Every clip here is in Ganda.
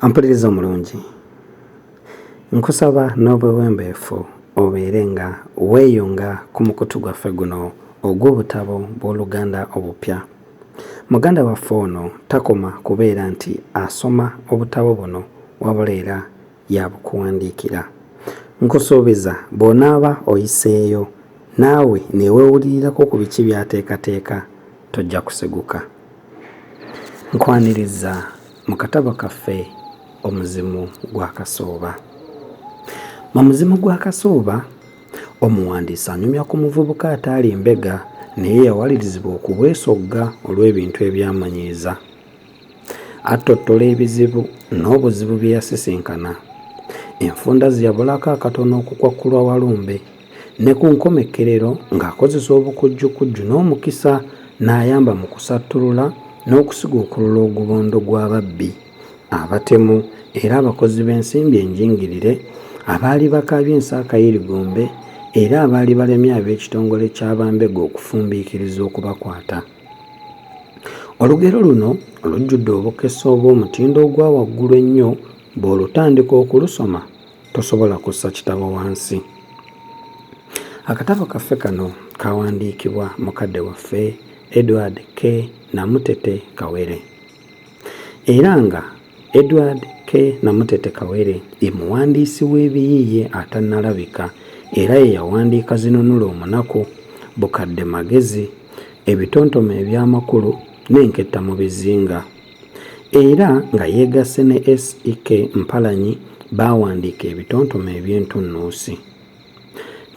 Ampuliriza omulungi, nkusaba n'obwewembeefu obeere nga weeyunga ku mukutu gwaffe guno ogw'obutabo bw'Oluganda obupya. Muganda waffe ono takoma kubeera nti asoma obutabo buno wabula era y'abukuwandiikira. Nkusuubiza bw'onaaba oyiseeyo naawe neweewulirirako ku biki by'ateekateeka tojja kuseguka. Nkwaniriza mu katabo kaffe Omuzimu gwa Kasooba. Mu Muzimu gwa Kasooba, omuwandiisi anyumya ku muvubuka ataali mbega naye yawalirizibwa okubwesogga olw'ebintu ebyamunyiiza. Attottola ebizibu n'obuzibu bye yasisinkana. Enfunda ze yabulako akatono okukwakkulwa Walumbe ne ku nkomekkerero ng'akozesa obukujjukujju n'omukisa n'ayamba mu kusattulula n'okusiguukulula ogubondo gw'ababbi, abatemu era abakozi b'ensimbi enjingirire abaali bakaabye ensi akayirigombe era abaali balemye ab'ekitongole kya bambega okufumbiikiriza okubakwata. Olugero luno lujjudde obukessi obw'omutindo ogwa waggulu ennyo bw'olutandika okulusoma tosobola kussa kitabo wansi. Akatabo kaffe kano kawandiikibwa mukadde waffe Edward K. Namutete Kawere. Era nga Edward K. Namutete Kawere ye muwandiisi w'ebiyiiye atannalabika era ye yawandiika Zinunula Omunaku, Bukadde Magezi, Ebitontome eby'amakulu n'Enketta mu bizinga. Era nga yeegasse ne SEK Mpalanyi baawandiika ebitontome eby'entunnunsi.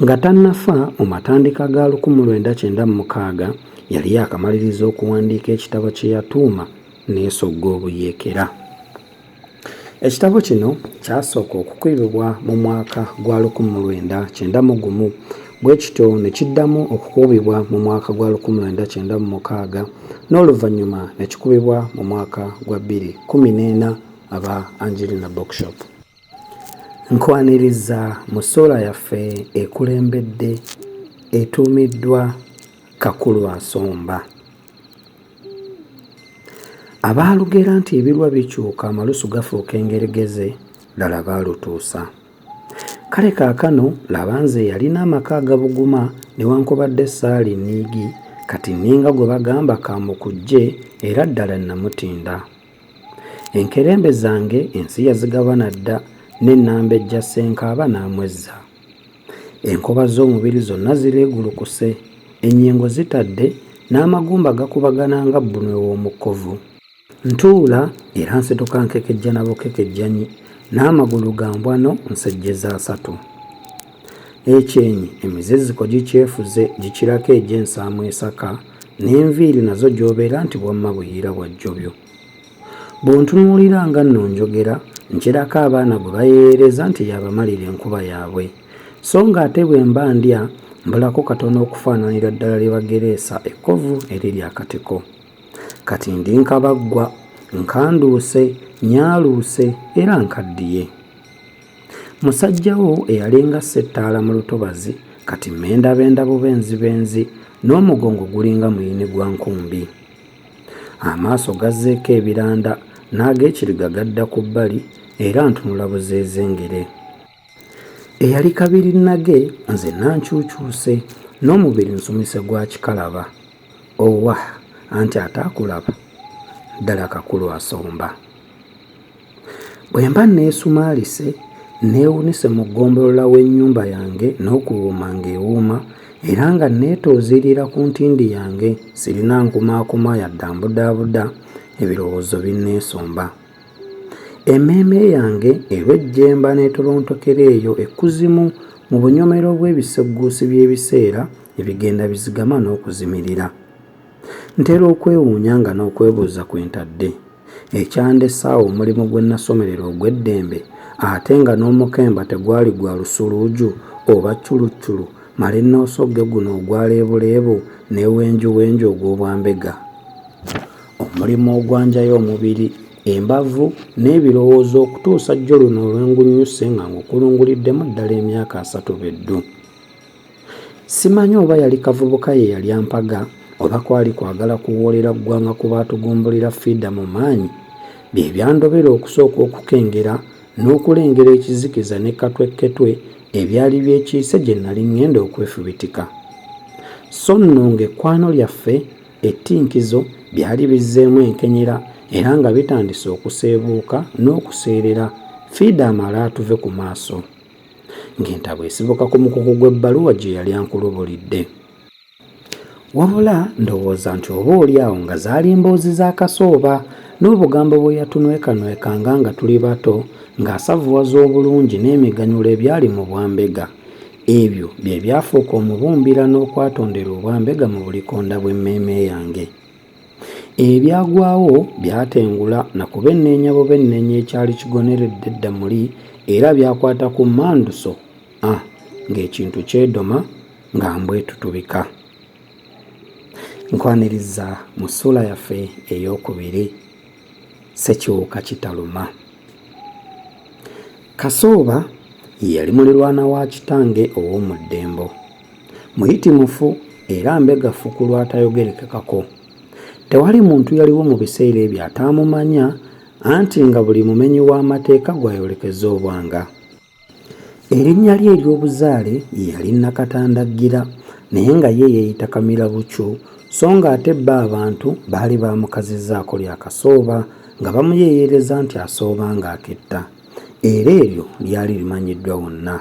Nga tannafa mu matandika ga 1996 yali yaakamaliriza okuwandiika ekitabo kye yatuuma Neesogga Obuyeekera. Ekitabo kino kyasooka okukubibwa mu mwaka gwa 1991 bwe kityo ne kiddamu okukubibwa mu mwaka gwa 1996 n'oluvannyuma ne kikubibwa mu mwaka gwa 2014 aba Angelina Bookshop. Nkwaniriza mu ssuula yaffe ekulembedde etuumiddwa Kakulu Asomba. Abaalugera nti ebirwa bikyuka amalusu gafuuka engeregeze ddala baalutuusa. Kale kaakano laba nze eyalina amaka agabuguma newankubadde ssaali nniigi kati nninga gwe bagamba kaamukujje era ddala nnamutinda. Enkerembe zange ensi yazigabana dda n'e Nambejja Ssenkaaba n'amwezza. Enkoba z'omubiri zonna zireegulukuse, ennyingo zitadde n'amagumba gakubagana nga bbunwe w'omu kkovu. Ntuula era nsituka nkekejja na bukekejjanyi n'amagulu ga mbwano nsejjeza asatu. Ekyenyi emiziziko gikyefuze gikirako egy'ensaamu esaka n'enviiri nazo gy'obeera nti wamma buyiira bwa jjobyo. Bw'ontunuulira nga nno njogera, nkirako abaana gwe bayeeyereza nti y'abamalira enkuba yaabwe. So ng'ate bwe mba ndya, mbulako katono okufaananira ddala lye bagereesa ekkovu eriri akatiko. Kati ndi nkabaggwa, nkanduuse, nyaaluuse era nkaddiye. Musajja wo eyalinga assa ettaala mu lutobazi kati mmendabenda bubenzibenzi n'omugongo gulinga muyini gwa nkumbi. Amaaso gazzeeko ebiranda n'ag'ekiriga gadda ku bbali era ntunula buzeezengere. Eyali kabirinnage nzenna nkyukyuse n'omubiri nsumise gwa kikalaba. Owah anti ataakulaba ddala Kakulu asomba. Bwe mba nneesumaalise, nneewunise mu ggombolola w'ennyumba yange n'okuwuuma ng'ewuuma era nga nneetooziirira ku ntindi yange sirina nkumaakuma yadde ambudaabuda, ebirowoozo binneesomba. Emmeeme yange erwejjemba n'etolontokera eyo ekkuzimu mu bunyomero bw'ebisegguusi by'ebiseera ebigenda bizigama n'okuzimirira. Ntera okwewuunya nga n'okwebuuza kwe ntadde. Ekyandese awo omulimu gwe nnasomerera ogw'eddembe ate nga n'omukemba tegwali gwa lusuluuju oba cculucculu male nnoosogge guno ogwa leebuleebu n'ewenjuwenju ogw'obwambega. Omulimu ogwanjayo omubiri, embavu n'ebirowoozo okutuusa jjo luno lwe ngunnyuse nga ngukulunguliddemu ddala emyaka asatu be ddu. Simanyi oba yali kavubuka ye yali ampaga oba kwali kwagala kuwoolera ggwanga ku baatugumbulira FIDA mu maanyi. Bye byandobera okusooka okukengera n'okulengera ekizikiza ne katwekketwe ebyali byekiise gye nnali ŋŋenda okwefubitika. So nno ng'ekkwano lyaffe ettinkizo byali bizzeemu enkenyera era nga bitandise okuseebuuka n'okuseerera Fiida amale atuve ku maaso. Ng'entabwe esibuka ku mukuku gw'ebbaluwa gye yali ankulubulidde. Wabula ndowooza nti oba oli awo nga zaali mboozi za Kasooba n'obugambo bwe yatunwekanwekanga nga tuli bato ng'asavuwaza obulungi n'emiganyulo ebyali mu bwambega. Ebyo bye byafuuka omubumbira n'okwatondera obwambega mu bulikonda bw'emmeeme yange. Ebyagwawo byatengula na kubenneenya bubenneenya ekyali kigoneredde edda muli era byakwata ku mmanduso a ng'ekintu kyedoma nga mbwa etutubika. Nkwaniriza mu ssuula yaffe ey'okubiri Ssekiwuka kitaluma. Kasooba ye yali mulirwana wa kitange ow'omu ddembo. Muyitimufu era mbega ffukulu atayogerekekako. Tewali muntu yaliwo mu biseera ebyo ataamumanya anti nga buli mumenyi w'amateeka gw'ayolekeza obwanga. Erinnya lye ery'obuzaale ye yali Nakatandaggira naye nga ye yeeyita Kamirabucu so ng'ate bo abantu baali baamukazizzaako lya Kasooba nga bamuyeeyereza nti asooba ng'aketta era eryo lyali limanyiddwa wonna.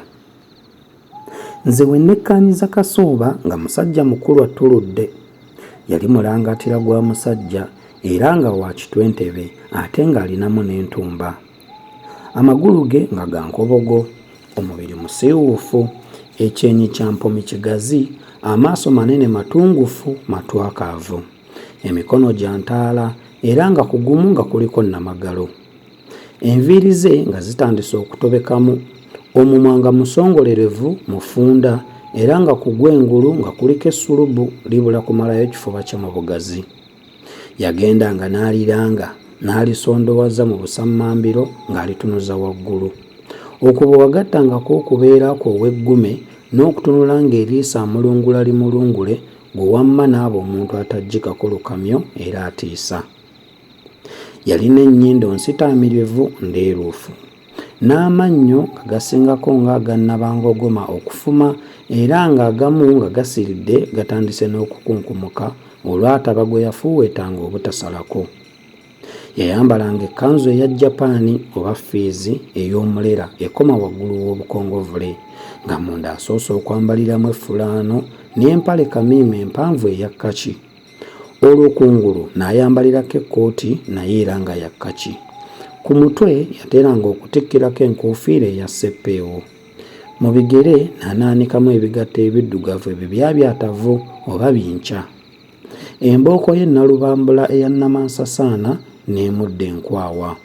Nze we nnekkaanyiza Kasooba nga musajja mukulu attuludde. Yali mulangaatira gwa musajja era nga wa kitwentebe ate ng'alinamu n'entumba. Amagulu ge nga ga nkobogo, omubiri musiiwuufu, ekyenyi kya mpomi kigazi, amaaso manene matungufu matwakaavu. Emikono gya ntaala era nga ku gumu nga kuliko nnamagalo. Enviiri ze nga zitandise okutobekamu, omumwa nga musongolerevu mufunda era nga ku gw'engulu nga kuliko essulubu libula kumalayo kifuba kye mu bugazi. Yagendanga n'aliranga n'alisondowaza mu busammambiro ng'alitunuza waggulu. Okwo bwe wagattangako okubeera kwe ow'eggume n'okutunula ng'eriiso amulungula limulungule gwe wamma n'aba omuntu ataggyikako lukamyo era atiisa. Yalina ennyindo nsitaamirivu ndeeruufu. N'amannyo nga gasingako ng'aga nnabangogoma okufuma era ng'agamu nga gasiridde gatandise n'okukunkumuka olw'ataba gwe yafuuweetanga obutasalako. Yayambalanga ekkanzu eya Japaani oba ffiizi ey'omulera ekoma waggulu w'obukongovule, nga munda asoose okwambaliramu effulaano n'empale kamiima empanvu eya kkaki. Olwo kungulu n'ayambalirako ekkooti naye era nga ya kkaki. Ku mutwe yateranga okutikkirako enkuufiira eya sseppeewo. Mu bigere n'anaanikamu ebigatto ebiddugavu ebibyabyatavu oba binkya. Embooko ye nnalubambula eya nnamansasaana n'emudda enkwawa.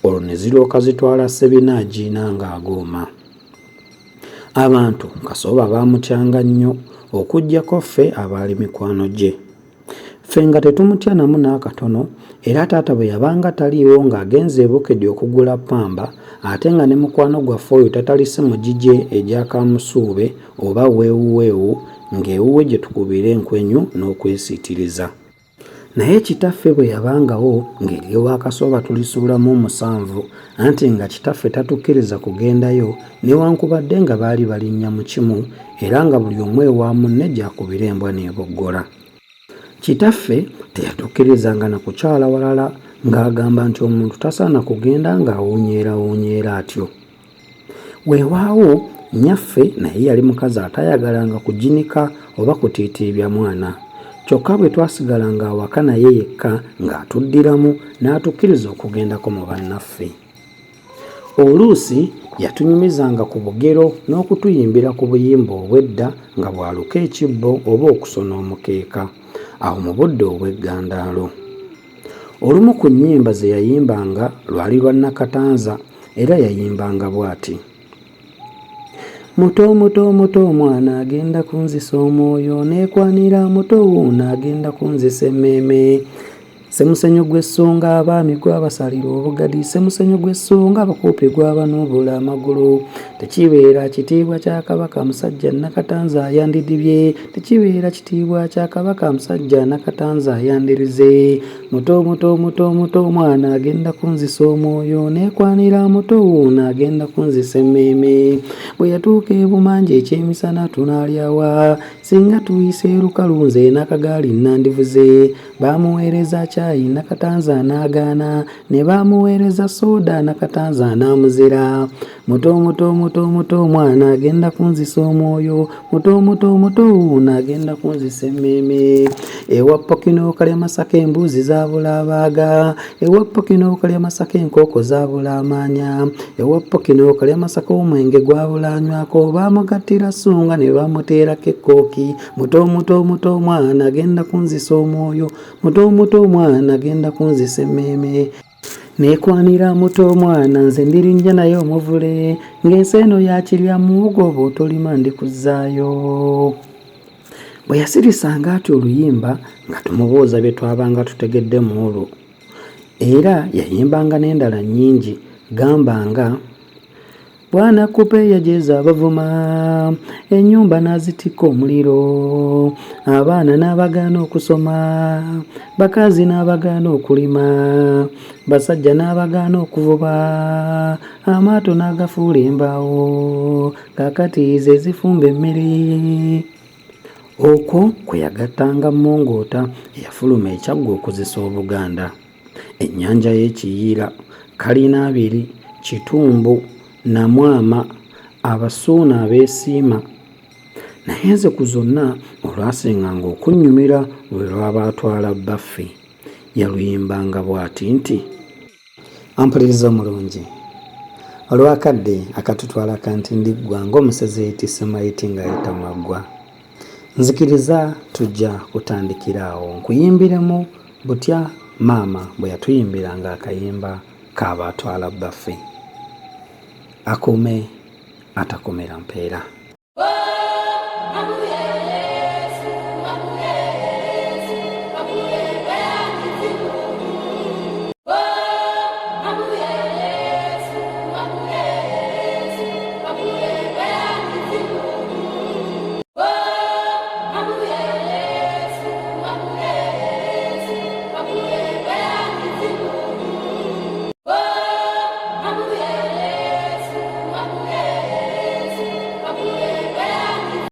Olwo ne ziryoka zitwala Ssebinaagiina ng'agooma. Abantu Kasooba baamutyanga nnyo okuggyako ffe abaali mikwano gye. Ffe nga tetumutya namu n'akatono era taata bwe yabanga taliiwo ng'agenze e Bukedi okugula ppamba ate nga ne mukwano gwaffe oyo tatalise mu gigye egya Kamusuube oba Weewuweewu ng'ewuwe gye tukubira enkwenyu n'okwesiitiriza. Naye kitaffe bwe yabangawo ng'ery'ewa Kasooba tulisuulamu omusanvu anti nga kitaffe tatukkiriza kugendayo newankubadde nga baali balinnya mu kimu era nga buli omu ewa munne gy'akubira embwa n'eboggola. Kitaffe teyatukkirizanga na kukyala walala ng'agamba nti omuntu tasaana kugenda ng'awuunyeerawuunyeera atyo. Weewaawo nnyaffe naye yali mukazi ataayagalanga kuginika oba kutiitiibya mwana. Kyokka bwe twasigalanga awaka naye yekka ng'atuddiramu n'atukkiriza okugendako mu bannaffe. Oluusi yatunyumizanga ku bugero n'okutuyimbira ku buyimba obw'edda nga bw'aluka ekibbo oba okusona omukeeka, awo mu budde obw'eggandaalo. Olumu ku nnyimba ze yayimbanga lwali lwa Nakatanza era yayimbanga bw'ati. Muto muto muto omwana agenda kunzisa omwoyo neekwanira muto wuuno agenda kunzisa emmeeme. Ssemusenyu gw'Essonga abaami gwabasalira obugadi, Ssemusenyu gw'Essonga abakopi gwabanuubula amagulu. Tekibeera kitiibwa kya Kabaka musajja Nakatanza yandidibye, tekibeera kitiibwa kya Kabaka musajja Nakatanza yandirize. Muto muto muto muto omwana agenda kunzisa omwoyo, neekwanira muto wuuno agenda kunzisa emmeeme. Bwe yatuuka e Bumanje ekyemisana tunaalya wa? Singa tuyise lukalu nze n'akagaali nandivuze. Baamuweereza caayi Nakatanza n'agaana, ne bamuweereza sooda Nakatanza n'amuzira. Muto muto muto muto omwana agenda kunzisa omwoyo, muto muto muto wuuno agenda kunzisa emmeeme. Ewa Pokino kalya Masaka embuzi zaabula abaaga, ewa Pokino kalya Masaka enkoko zaabula amaanya, ewa Pokino kalya Masaka omwenge gwabula anywako, baamugattira ssunga ne bamuteerako ekkooki. Muto muto muto omwana agenda kunzisa omwoyo, muto muto omwana agenda kunzisa emmeeme. Neekwanira muto omwana nze ndirinnya naye omuvule, ng'ensi eno ya kirya muwogo oba otolima ndikuzzaayo. Bwe yasirisanga atyo oluyimba nga tumubuuza bye twabanga tutegedde mu olwo. Era yayimbanga n'endala nnyingi gamba nga. Bwana Kupe yajeeza abavuma, ennyumba n'azitikka omuliro, abaana n'abagaana okusoma, bakazi n'abagaana okulima, basajja n'abagaana okuvuba, amaato n'agafuula embaawo, kaakati ze zifumba emmere. Okwo kwe yagattanga Mmongoota eyafuluma e Kyaggwe okuzisa Obuganda. Ennyanja y'e Kiyiira, Kalinaabiri, Kitumbu, Namwama, Abasuuna abeesiima. Naye nze ku zonna olwasinganga okunnyumira lwe lwa Baatwala Bbaffe. Yaluyimbanga bw'ati nti. Ampuliriza omulungi, olw'akadde akatutwala kantindiggwa ng'omusezi eyeetisse mayiti ng'ayita maggwa. Nzikiriza tujja kutandikira awo nkuyimbiremu butya maama bwe yatuyimbiranga akayimba ka Baatwala Bbaffe. Akuume atakomera mpeera.